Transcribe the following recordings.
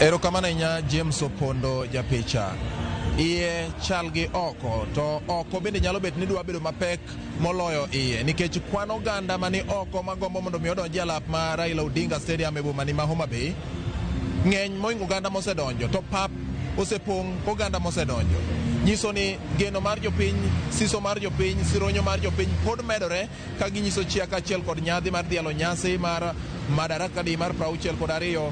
Erokamano ahinya James Opondo japicha. Iye chal gi oko, to oko bende nyalo bet ni dwa bedo mapek moloyo iye nikech kwan oganda mani oko magombo mondo mi odonji e alap ma Raila Odinga Stadium e boma ni ma Homa Bay ng'eny mohingo oganda mosedonjo to pap osepong' oganda mosedonjo. Nyiso ni geno mar jopiny, siso mar jopiny, sironyo mar jopiny pod medore ka ginyiso chia kaachiel kod nyadhi mar dhialo nyasi mar Madaraka Day mar 62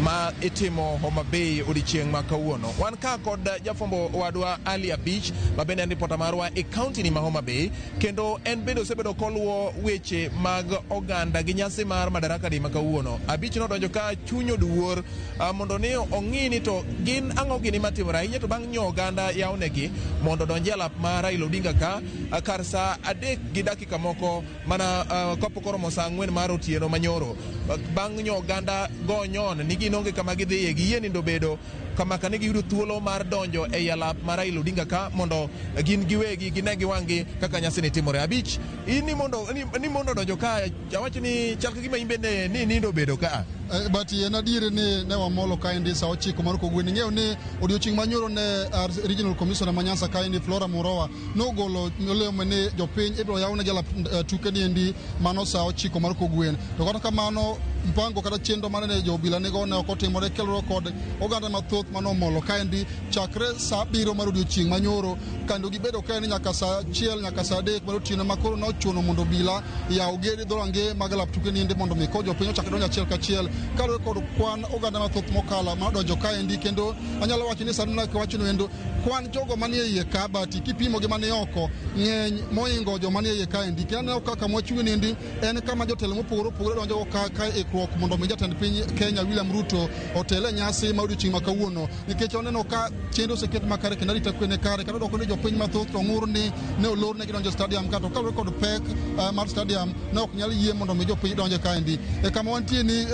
ma itimo Homa Bay odiechieng' ma kawuono. Wan ka kod jafwambo wadwa Ali Abich ma bende en ripota marwa e kaunti ni ma Homa Bay kendo en bende osebedo koluwo weche mag oganda gi nyasi mar Madaraka Day ma kawuono. Abich nodonjo ka chuny oduor mondo ni ong'i ni to gin ang'o gini matimore ahinya to bang' nyo oganda yawnegi mondo odonji e alap ma Raila Odinga ka kar saa 3 gi dakika moko mana kapok oromo saa 4 mar otieno manyoro. Bang' nyo oganda go nyon ni gin onge kama gidhiye, giyie nindo bedo kama kane giyudo thuolo mar donjo ei alap mar Raila Odinga ka mondo gin giwegi gine gi wang'gi kaka nyasi ni timore. Abich, in ni mondo ni mondo donjo ka awacho ni chal ka gima in bende ni nindo bedo ka. But en adier ni ne wamolo kaendi sa 9 mar kogwen. Ing'eyo ni odiochieng' manyoro ne Regional Commissioner ma Nyanza kaendi Flora Murowa nogolo olemo ni jopiny ibiro yawne jalap tuke niendi mano sa 9 mar kogwen. To kata kamano mpango kata chenro mane ne jo obila nigo ne ok otimore kelore kod oganda mathoth manomolo kaendi chakre sa 7 mar odiochieng' manyoro kendo gibedo kaendi nyaka sa 1 nyaka sa 3 mar otieno ma koro nochuno mondo obila yaw gede dhorangeye mag alap tuke niendi mondo mi koro jopiny ochak donjo achiel kachiel kaluwore kod kwan oganda mathoth mokalo manodonjo kaendi. Kendo anyalo wacho ni sani mana wacho endo kwan jogo manie iye ka bati kipimo gi manie oko ng'eny moingo joma nie iye kaendi. Kendo aneno kaka mwachung'e niendi en kama jotelo mopogore opogore donjo ka ka ikruok mondo mi jatend piny Kenya William Ruto otel e nyasi ma odiochieng' ma kawuono nikech oneno ka chenro oseket makare kendo arita kwe ne kare kendo doko ni jopiny mathoth to ng'ur ni ne olornegi donjo e stadium ka to kaluwore kod pek mar stadium ne ok nyal yie mondo mi jopiny donje kaendi e kama wantie ni.